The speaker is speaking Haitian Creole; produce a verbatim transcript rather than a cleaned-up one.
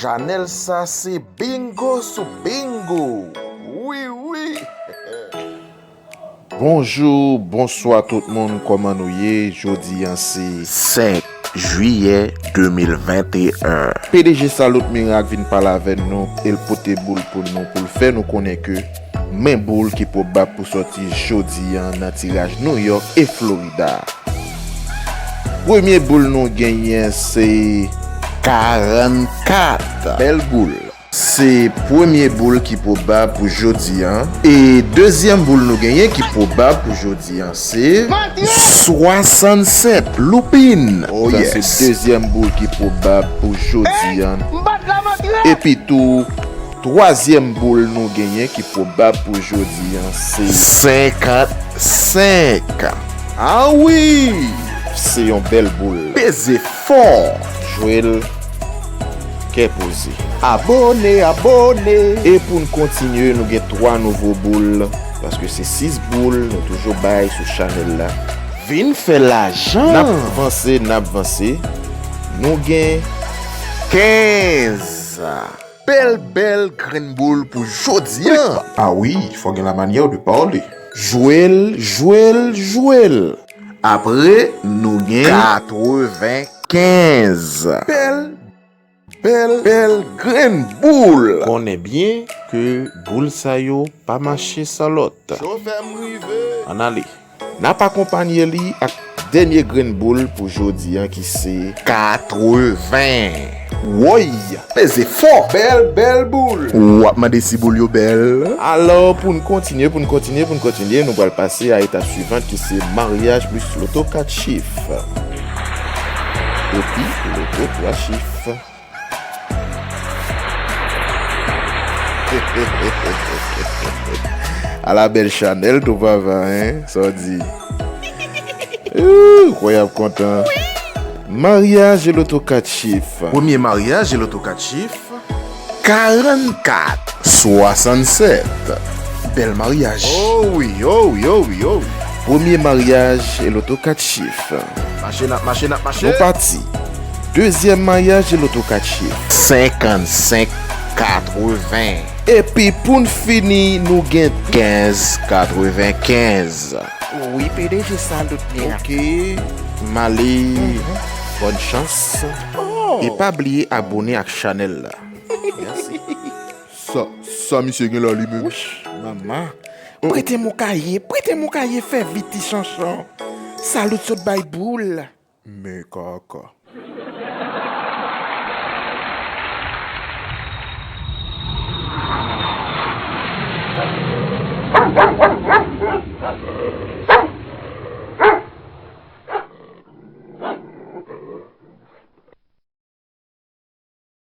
Chanèl sa se bingo sou bingo. Wi, wi. Bonjou, bonswa tout moun, kòman nou ye? Jodi a se senk jiyè de mil venteyen. P D G Salut Miracle vin pale avè nou, e l pote boul pou nou, pou l fè nou konnen ke men boul ki pwobab pou sòti jodi a nan tiraj New York e Florida. Premye boul nou genyen se karannkat. Bèl boul. Se premye boul ki pwobab pou jodi a. E dezyèm boul nou genyen ki pwobab pou jodi a se swasannsèt. Loupin. Oh, sa se yes. Dezyèm boul ki pwobab pou jodi a. Epi tou, twazyèm boul nou genyen ki pwobab pou jodi a se senkannsenk. Ah wi! Se yon bèl boul. Peze fò. Jwe l kè poze. Abone, abone. E pou n kontinye, nou gen twa nouvo boul, paske se sis boul nou toujou bay sou chanèl la. Vin fè lajan. N ap vanse, n ap vanse. Nou gen kenz. Bèl, bèl grenn boul pou jodi a. Ah wi, fò gen la manyè de pale. Jwe l, jwe l, jwe l. Apre, nou gen katrevenkenz. Bèl, bèl, bèl grenn boul. Konnen byen ke boul sa yo pa mache san lòt. Chofè m rive. Ann ale. N ap akonpanye li ak dènye grenn boul pou jodi a ki se katreven. Woy! Peze fò! Bèl, bèl boul! W ap mande si boul yo bèl? Alò, pou n kontinye, pou n kontinye, pou n kontinye, nou pral pase a etap swivan ki se maryaj plis loto kat chif. Epi loto twa chif. Ala bèl chanèl tou papa, en? Sa w di? Ooh, kwè y ap kontan. Maryaj e loto kat chif. Premye maryaj e loto kat chif. Karannkat. Swasannsèt. Bèl maryaj. Oh wi, oh wi, oh wi, oh wi. Premye maryaj e loto kat chif. Mache, n ap mache, n ap mache. Nou pati. Dezyèm maryaj e loto kat chif. Senkannsenk katreven. Epi pou n fini, nou gen kenz katrevenkenz. Wi, P D G Salut Miracle. Ok, m ale. Bòn chans. Oh. E pa bliye abone ak chanèl la. Mèsi. Sa, sa misye gen la li menm? Wouch, manman. Prete m yon kaye, prete m yon kaye, fè vit ti chanchon. Salut sot bay boul. Men kaka.